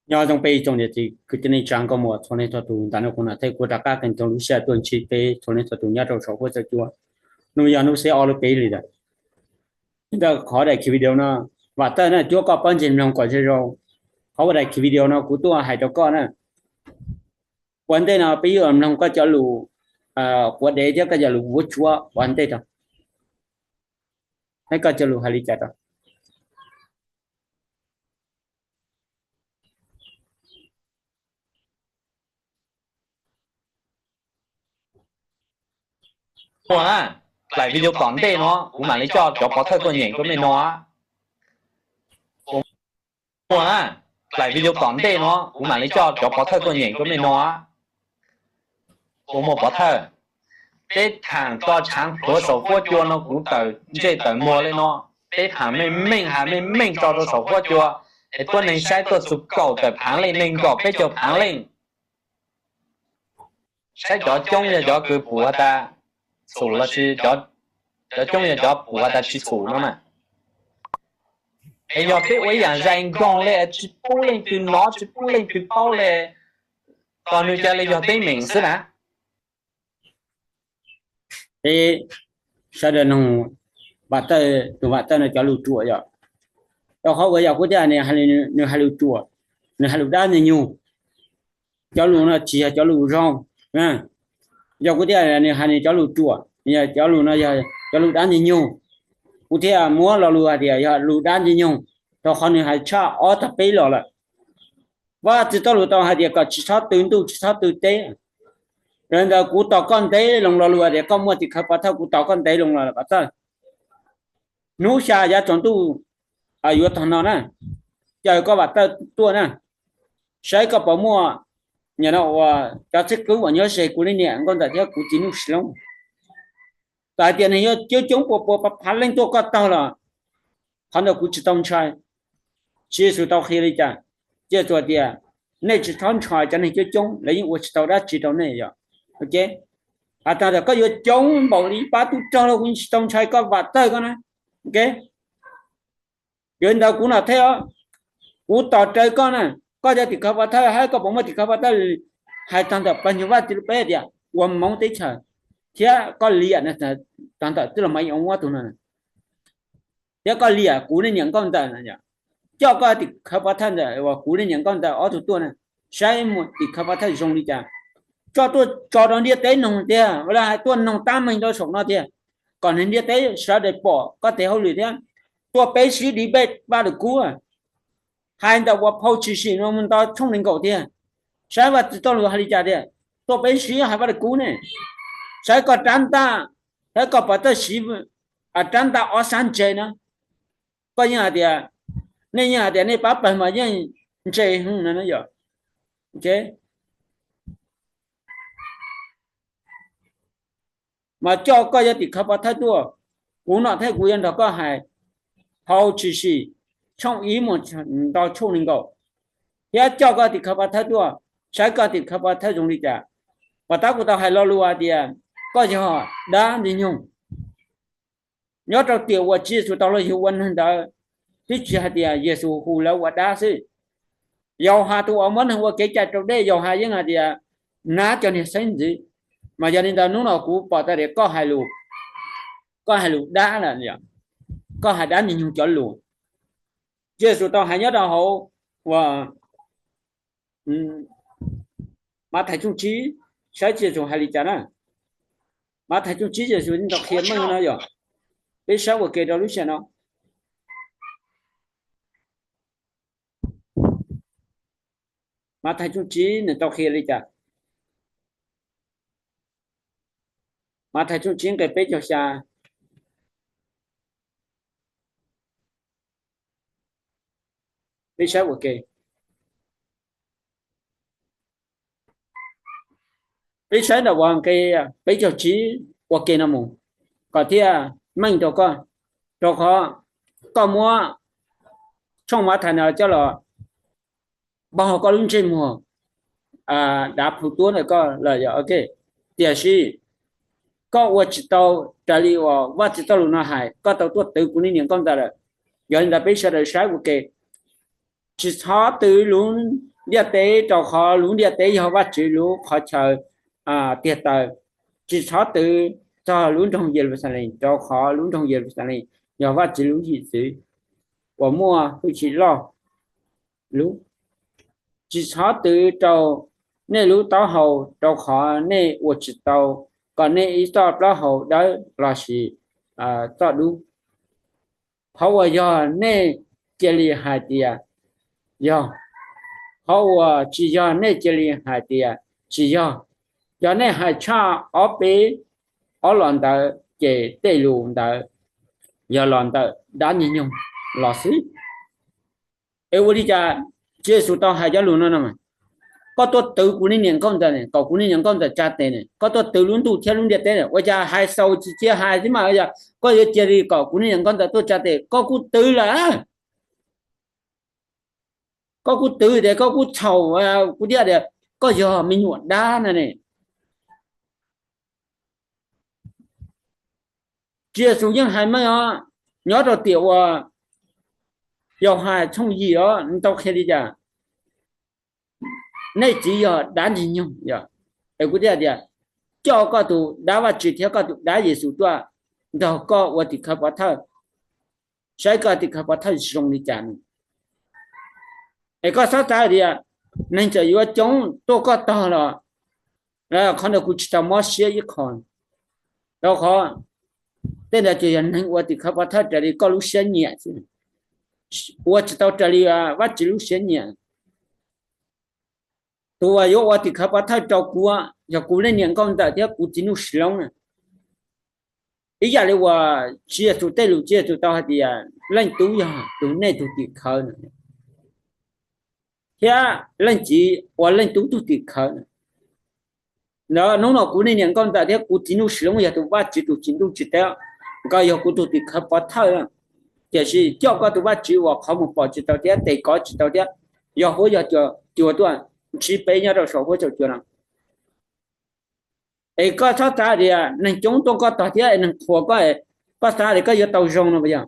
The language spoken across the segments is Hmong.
Nyob zoo peb tsoom niam txiv kwv tij neej tsa nkauj muam txhua leej txhua tus, ntawm no kuv Nom Thej kuv rov qab qee tau lub sij hawm tuaj ntsib peb txhua leej txhua tus nyob rau saum huab cua. Hnub yog hnub xiab ob lub peb hlis lawm. Ntawm qhov daim video no, Vam Tawj na, cuab koj pob ntseg mloog kom zoo zoo. Qhov uas daim video no kuv tuaj hais rau koj na, ua ntej no peb yuav mloog koj cov lus quav dev thiab koj cov lus vuab tsuab ua ntej rau, saib koj cov lus hais li cas rau. Muaj na, daim video tom ntej no kuv mam li coj cov pov thawj tuaj nyeem rau nej no. Muaj na, daim video tom ntej no kuv mam li coj cov pov thawj tuaj nyeem rau nej no. Ua muaj pov thawj, peb tham tso tshaav plhuav saum huab cua no kuv tawm ntsej tawm muag li no, peb tham meej meej hais meej meej tso rau saum huab cua, es tuab neeg saib tuaj txug kaum tawm phaav leej, neeg nkaum peb caug phaav leej. Saib cov coob yog cov kws pum has tas xum los sis cov coob yog cov pum has tas tsis xum no na. Es yog peb ua ib yaam zais nkoog le tsis pub leej twg nov tsis pub leej twg paub le, tos nws ca le yog teeb meem xwb na. Peb sawv daws noog Vam Tawj, tus Vam Tawj no cov lus ruam yom. Rau qhov uas yog kuv thiaj nws hais lus ruam, nws hais lus dab ntxwg nyoog, cov lus no tsis yog cov lus zoo. Yog kuv thiaj nws hais nws cov lus ruam, yog cov lus no yog cov lus dab ntxwg nyoog, kuv thiaj muab lo lus hais tias yog lus dab ntxwg nyoog, rau qhov nws hais tshaj ob tag peb los lawm. Vajtswv txoj lus tau hais tias kom tsis txhob tw ntuj tsis txhob tw teb. Yog li ntawd kuv tos koj ntev loo lo lus hais tias koj muaj tim khawv pov thawj, kuv tos koj ntev loo los Vam Tawj. Hnub xya yav tsaus ntuj yuav tog no na, caw koj Vam Tawj tuaj na, saib koj puas muaj, no uas cov xib kwv uas nyob ze kuv leej niam nkauj ntxawm thiab kuv txiv Nuj Sis Loob, txawm hais tias nws yuav coob coob pua pua phav leej tuaj koj taug los, qhov ntawd kuv tsis tau ntshai. Tswv Yexus tau qhia li cas? Tswv Yexus tias nej tsis txhob ntshai cov neeg coob coob, lawv yeej ua tsis tau dab tsi rau nej yom. Has tas tias koj yuav coob npaum li pab tub rog los kuv yeej tsis tau ntshai koj Vam Tawj koj na. Yog li ntawd kuv Nom Thej, kuv tos raws koj na, koj cov tim khawv pov thawj hab koj puas muaj tim khawv pov thawj, hais tag ntawm pawg nyuag Vaj Ntxwv lub peb tias ua Hmoob teb chaws, thiab koj liam tag ntawm tij laug Mav Ib Oov ob tug no, thiab koj liam kuv leej niam nkauj ntxawm, coj koj tim khawv pov thawj ntawm uas kuv leej niam nkauj ntxawm ob tug tuaj na, saib muaj tim khawv pov thawj zoo li cas. Tso tuaj tso rau ntiaj teb noog tiag, lawv hais tuaj noog tab meeg rau saum no tiag, kom neeg ntiaj teb sawv daws pom koj tes hauj lwm thiab. Tuaj peb sib debate Vaj Lwm Kub, hais ntawm uas phau tshwm sim no mus nto tshooj nees nkaum tiag, saib Vaj Ntxwv txoj lus hais li cas tiag. Tuaj peb sib hais Vaj Lwm Kub ne, saib koj rab ntaj, saib koj pov thawj siv rab ntaj ob sab ntse na. Koj yeej hais tias, nej yeej hais tias nej pab pawg mas yeej ntse hwv no na yom. Mas coj koj cov tim khawv pov thawj tuaj, kuv Nom Thej kuv yuav nrog koj hais phau tshwm sim tshooj ib mus nto tshooj nees nkaum, thiab coj koj tim khawv pov thawj tuaj, saib koj tim khawv pov thawj zoo li cas. Mas tab kuv tau hais lo lus hais tias koj yog dab ntxwg nyoog. Nyob rau tiam uas Tswv Yexus tau los yug ua neeg ntawd, twb tsis hais tias Yexus hu lawv ua dab xwb. Yauhas tus uas muab neeg ua kev cai raus dej, Yauhas yeej hais tias nab cov niag xeeb ntxwv. Mas yog li ntawd hnub no kuv pom tau tias koj hais lus, koj hais lus dab lawm, koj hais dab ntxwg nyoog cov lus. Tswv Yexus tau hais nyob rau hauv uas Mathais tshooj tsib, saib Tswv Yexus hais li cas na. Mathais tshooj tsib Tswv Yexus yeej tau qhia meej no yom. Peb saib ua ke rau lub sij hawm no. Mathais tshooj tsib nws tau qhia li cas? Mathais tshooj tsib nqe peb caug xya. Peb saib ua ke, peb saib ntawm uas nqe peb caug tsib ua ke no mus, kom thiaj meej rau koj, rau qhov koj muab tshooj Mathais no coj los npog koj lub ntsej muag dav plhu tuab ntawm koj lawm yom. Tiam sis koj ua tsis tau raws li uas Vajtswv txoj lus no hais, koj tau tuaj twv kuv niag niam nkauj ntawd lawm. Yog li ntawd peb sawv daws saib ua ke, tsis txhob twv lub ntiaj teb, rau qhov lub ntiaj teb yog Vajtswv lub qhov chaw tiag taw. Tsis txhob twv txog lub nroog Yeluxalees, rau qhov lub nroog Yeluxalees yog Vajtswv lub him txwv uas muaj hwj chim loj lub. Tsis txhob twv rau nej lub taub hau, rau qhov nej ua tsis tau kom nej ib txoj plaub hau dawb lossis txoj dub. Qhov uas yog nej cia li hais tias yog, qhov uas tsis yog nej cia li hais tias tsis yog. Yog nej hais tshaj ob peb ob los ntawd ces tej lus ntawd yog los ntawm dab ntxwg nyoog los xwb. Es ua li cas Tswv Yexus tau hais cov lus no no? Koj tuaj twv kuv niag niam nkauj ntxawm ne, kom kuv niag niam nkauj ntxawm tsa tes ne, koj tuaj twv lub ntuj thiab lub ntiaj teb ne, ua cas hais xaus tsis cia hais xwb mas, yog koj yuav cia li kom kuv niag niam nkauj ntxawm tuaj tsa tes, koj kuj twv lawm. Koj kuj twv tias koj kuj txhaum kuv thiab tias koj yog me nyuam dab no ne. Tswv Yexus yeej hais meej os, nyob rau tiam uas Yauhas tshooj yim os tau qhia li cas, nej txiv yog dab ntxwg nyoog. Es kuv thiaj tias, coj koj tus dab Vajtswv thiab koj tus dab Yexus tuaj nrog koj ua tim khawv pov thawj, saib koj tim khawv pov thawj zoo li cas no. Es koj txhob xav tias neeg txawm yuav coob tuaj koj tog los, qhov ntawd kuv tsis tau mob siab ib qho, rau qhov tej ntawd ces yog neeg ua tim khawv pov thawj raws li koj lub siab nyiam xwb, ua tsis tau raws li Vajtswv lub siab nyiam. Tus uas yuav ua tim khawv pov thawj rau kuv yog kuv leej niam nkauj ntxawm thiab kuv txiv Nuj Sis Loob na. Ib yam li uas Tswv Yexus tej lus, Tswv Yexus tau hais tias Leej Tub yog tus, nej tus tim khawv na, thiab Leej Txiv ua Leej Tub tus tim khawv na. Hnub no kuv leej niam nkauj ntxawm thiab kuv txiv Nuj Sis Loob yog tus Vajtswv tus tsim ntuj tsim teb, nkawd yog kuv tus tim khawv pov thawj. Tiam sis coj koj tus Vajtswv uas qhov muag pom tsis tau thiab tes kov tsis tau thiab, yog huab yog cua tuaj ntsib peb nyob rau saum huab saum cua no. Es koj txhob xav tias neeg coob tuaj koj tog thiab es neeg qhuas koj, koj xav tias koj yuav tau zoo no puas yog?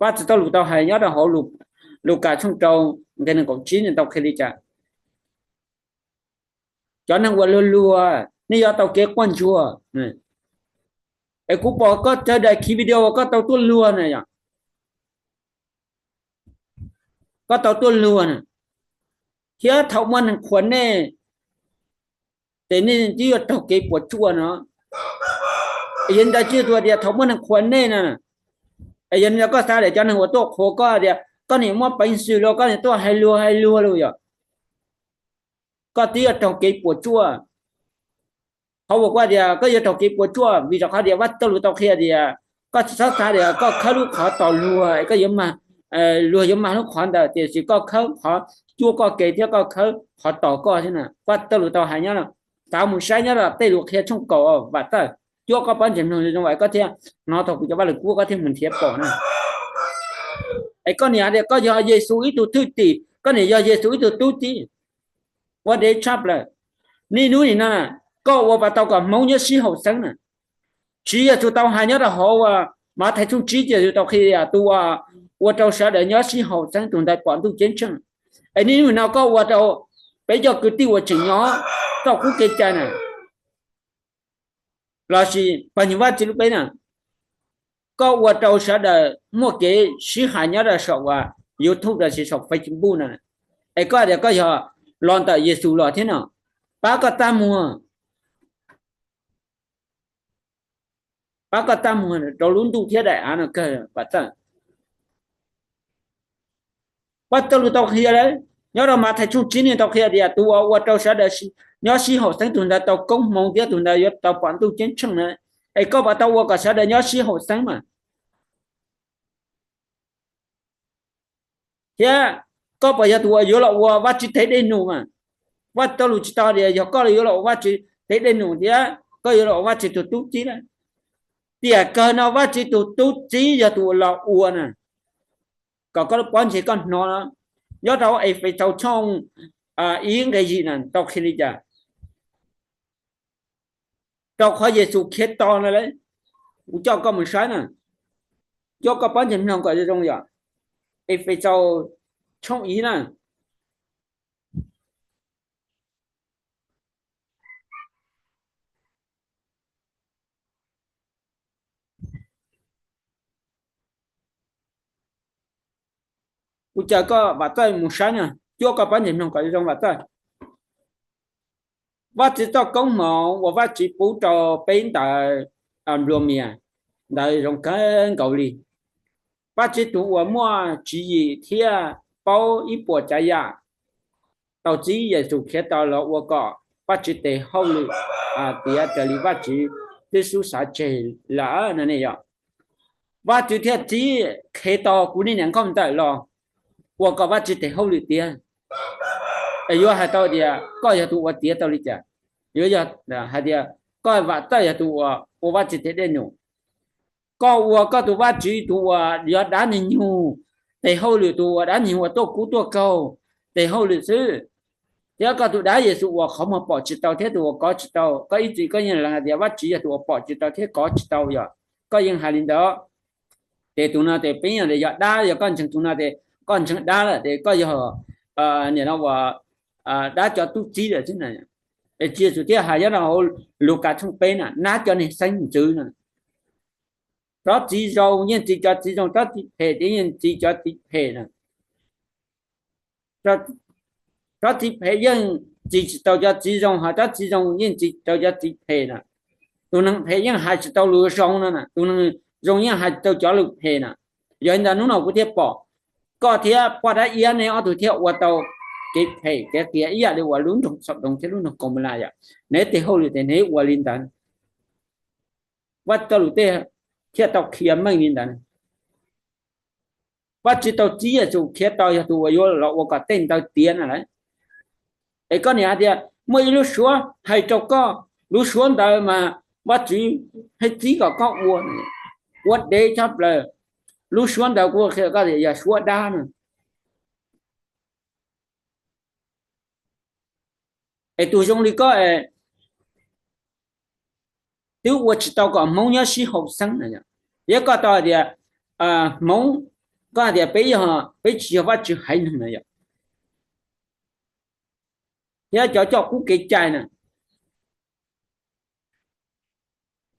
Vajtswv txoj lus tau hais nyob rau hauv Lukas tshooj rau nqe nees nkaum tsib nws tau qhia li cas? Cov neeg uas luag luag nej yuav tau kev quaj ntsuag. Es kuv pom koj cov daim khi video uas koj tau tuaj luag na yom, koj tau tuaj luag na, thiab thaum muaj neeg qhuas nej ces nej twb yuav raug kev puas tsuaj no. Yog li ntawd Tswv Yexus tias thaum muaj neeg qhuas nej no, yog li ntawd koj xav tias cov neeg uas tuaj qhuas koj tias koj niam muaj peev xwm los koj niam tuaj hais luag hais luag los yom, koj twb yuav raug kev puas tsuaj. Qhov uas kuv tias koj yuav raug kev puas tsuaj vim rau qhov tias Vajtswv txoj lus tau qhia tias koj tsis txhob xav tias koj khawb lub qhov tos luag es koj yuav mag, luag yuav mag lub qhov ntawd, tiam sis koj khawb qhov cuab koj ke thiab koj khawb qhov tos koj thiab na. Vajtswv txoj lus tau hais nyob, xav mus saib nyob rau tej lus qhia tshooj kaum vam txawj, cuab koj pob ntseg mloog zoo zoo es koj thiaj hnov tau kuv cov vaj lus kub koj thiaj mus nrhiav pom na. Es koj niam tias koj yog Yexus ib tug thwj tim, koj niam yog Yexus ib tug tub txib, ua dev tshaj plaws. Niaj hnub nim no koj ua puas tau kom Hmoob nyob sib haum xeeb na? Tswv Yexus tau hais nyob rau hauv Mathais tshooj tsib, Tswv Yexus tau qhia tias tus uas ua rau sawv daws nyob sib haum xeeb tus ntawd pom ntuj ceeb tsheej. Es niaj hnub nim no koj ua rau peb cov kwv tij uas tseem nyob txoj qub kev cai na, lossis pog niam Vajtswv lub peb na, koj ua rau sawv daws muaj kev sib hais nyob rau saum YouTube lossis saum Facebook no, es koj tias koj yog los ntawm Yexus los thiab no, pab koj txaj muag, pab koj txaj muag rau lub ntuj thiab daim av no kawg vam txawj. Vajtswv txoj lus tau qhia lawm, nyob rau Mathais tshooj tsib nws tau qhia tias tus uas ua rau sawv daws nyob sib haum xeeb tus ntawd tau koob hmoov thiab tus ntawd yuav tau pom ntuj ceeb tsheej na. Es koj puas tau ua kom sawv daws nyob sib haum xeeb mas? Thiab koj puas yog tus uas yuav los ua Vajtswv tes dej num mas? Vajtswv txoj lus tsis tau tias yog koj yuav los ua Vajtswv tes dej num thiab koj yuav los ua Vajtswv tus tub txib na. Tiam kawg no Vajtswv tus tub txib yog tus uas los ua na. Kom koj lub pob ntseg koj hnov no, nyob rau Efexaus tshooj ib nqe yim na tau qhia li cas? Rau qhov Yexus Khetos no lawm, kuv coj koj mus saib na, coj koj pob ntseg mloog kom zoo zoo yom. Efexaus tshooj ib na, Kuv caw koj Vam Txawj mus saib no, cuab koj pob ntseg mloog kom zoo Vam Txawj. Vajtswv txoj koob hmoov uas Vajtswv pub rau peb ntawd, nplua mias ntawd zoo kawg nkaus li. Vajtswv tus uas muaj tswv yim thiab paub ib puas tsav yam tau txib Yexus Khetos los ua kom Vajtswv tes hauj lwm tiav raws li Vajtswv twb xub xav tseg lawm no ne yog. Vajtswv thiaj txib Khetos kuv niag niam nkauj ntxawm los ua kom Vajtswv tes hauj lwm tiav. Es yuav hais tau tias koj yog tus ua tiav tau li cas? Yuav yog hais tias koj Vam Txawj yog tus uas ua Vajtswv tes dej num, koj ua koj tus Vajtswv tus uas yog dab Ntxwg Nyug tes hauj lwm, tus uas dab Ntxwg Nyug uas tuaj kub tuaj kaug tes hauj lwm xwb. Thiab koj tus dab Yexus uas qhov muag pom tsis tau thiab tus uas kov tsis tau, koj ib txwm koj yeej lees hais tias Vajtswv yog tus uas pom tsis tau thiab kov tsis tau yog, koj yeej hais li ntawd. Ces tus no ces peb yeej yog dab, yog koj ntseeg tus no ces koj ntseeg dab lawm ces koj yog nim no uas dab cov tub txib lawm xwb na. Es Tswv Yexus thiaj hais nyob rau hauv Lukas tshooj peb na, nab cov neeg xeeb ntxwv na. Tsob txiv zoo yeej txi cov txiv zoo, tsob txiv phem yeej txi cov txiv phem na. Tsob txiv phem yeej txi tsis tau cov txiv zoo, ho tsob txiv zoo yeej txi tsis tau cov txiv phem na. Tus neeg phem yeej hais tsis tau lus zoo no na, tus neeg zoo yeej hais tsis tau cov lus phem na. Yog li ntawd hnub no kuv thiaj pom koj thiab poj dab iab neb ob tug thiaj ua tau kev phem kev qias ib yam li uas lub nroog Xaudoos thiab lub nroog Kaumaulas yom. Neb tes hauj lwm ces neb ua li ntawd. Vaj Txawj lus tej thiaj tau qhia meej li ntawd. Vajtswv tau txib Yexus Khetos yog tus uas yuav los ua kom tej ntawd tiav na lawm. Es koj niam hais tias muaj ib lub suab hais rau koj, lub suab ntawd mas Vajtswv thiaj txib kom koj ua, ua dev tshaj plaws. Lub suab ntawd kuv qhia koj tias yog suab dab na. Es tus zoo li koj es twb ua tsis tau kom Hmoob nyob sib haum xeeb na yom. Thiab koj tau hais tias Hmoob, koj hais tias peb, peb tsis yog Vajtswv haiv neeg na yom, thiab cov coj qub kev cai na.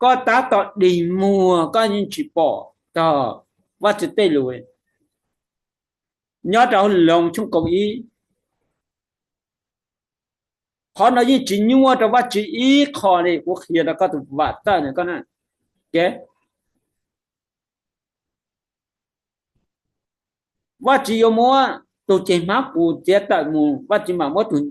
Koj tab tom dig muag koj yeej tsis pom txog Vajtswv tej lus. Nyob rau Loos tshooj kaum ib, qhov no yeej tsis nyuaj rau Vajtswv ib qho li. Kuv qhia rau koj tus Vam Txawj na, koj na, ces Vajtswv yuav muab tus ceg hmab qus txiav tawm mus, Vajtswv mam muab tus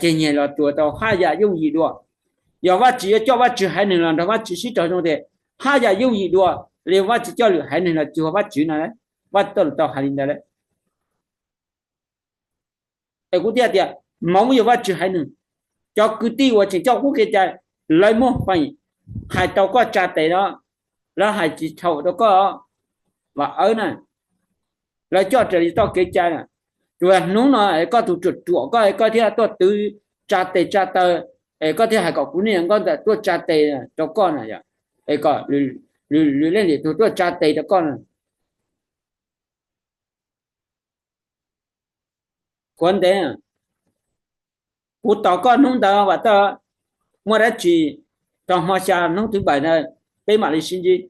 ceg nyiag los tsuas tau haj yam yooj yim dua. Yog Vajtswv yuav coj Vajtswv haiv neeg los nrog Vajtswv sib raug zoo tias haj yam yooj yim dua li Vajtswv coj lwm haiv neeg los cuag Vajtswv no. Vaj Txawj tau hais li ntawd lawm. Es kuv thiaj tias Hmoob yog Vajtswv haiv neeg. Cov kwv tij uas tseem coj qub kev cai, lawv muaj feem hais tau koj tsa tes no, lawv hais tsis txhaum rau koj, Vam Awb na. Lawv coj raws li txoj kev cai na. Tsuas hnub no koj tus ruam ruam koj, koj thiaj tuaj twv tsa tes tsa taw, es koj thiaj hais kom kuv niag nkauj ntxawm tuaj tsa tes rau koj na yom, es kom lwm leej lwm tus tuaj tsa tes rau koj na. Qhuav ntev, kuv tos koj hnub ntawd Vam Txawj, muaj dab tsi txog hmo xya hnub thứ bảy na, peb mam li sib ntsib.